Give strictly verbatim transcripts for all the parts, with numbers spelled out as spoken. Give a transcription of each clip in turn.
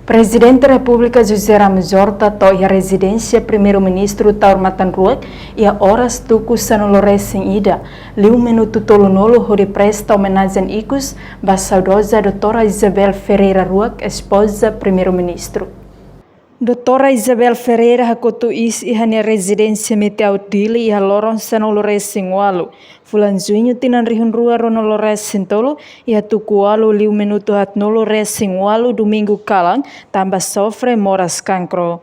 Prezidente Repúblika José Ramos Horta to'o iha rezidénsia Primeiru-Ministru Taur Matan Ruak iha oras tuku sanulu resin ida, liu minutu tolunulu, hodi presta omenajen ikus ba saudoza Doutora Isabel Ferreira Ruak, espoza Primeiru-Ministru. Doutora Isabel Ferreira hakotu iis iha nia rezidénsia Metiaut Dili iha loron sanulu resin ualu, fulan Juñu tinan rihun rua ruanulu resin tolu, iha tuku ualu liu minutu haatnulu resin ualu, Domingu kalan, tanba sofre moras kankru.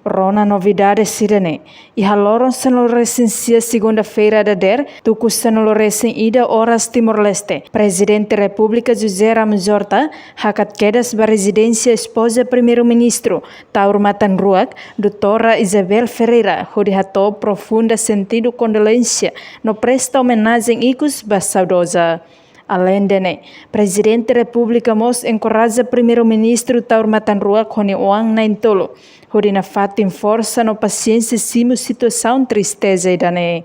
Rona novidade sira-ne'e. Iha loron sanulu resin sia, segunda-feira dadeer, tuku sanulu resin ida oras Timor-Leste, Prezidente Repúblika José Ramos Horta hakat kedas ba rezidénsia espoza Primeiru-Ministru Taur Matan Ruak, Doutora Isabel Ferreira, hodi hato'o profunda sentidu kondolénsia no presta omenajen ikus ba saudoza. Aleinde ne'e, Prezidente Repúblika mós enkoraja Primeiru-Ministru Taur Matan Ruak ho nia oan na'in-tolu, hodi nafatin forsa no pasiénsia simu situasaun tristeza ida-ne'e.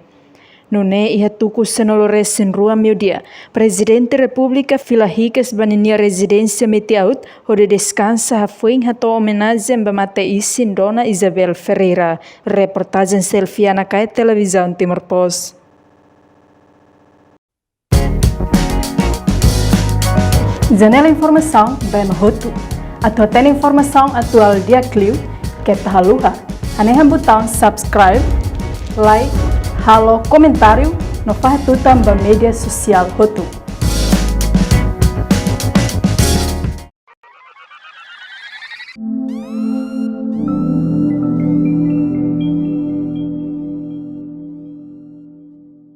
Nune'e, iha tuku sanulu resin rua meiudia, Prezidente Repúblika fila hikas ba ninia rezidénsia Metiaut, hodi deskansa hafoin hato'o omenajen ba mate-isin Dona Isabel Ferreira. Reportajen Selfie Anakae, Televizaun Timor Post. Janela informasaun ba ema hotu. Atu hatene informasaun atuál di'ak liu, keta haluha hanehan butaun subscribe, like, halo komentáriu no fahe tutan ba média sosiál hotu.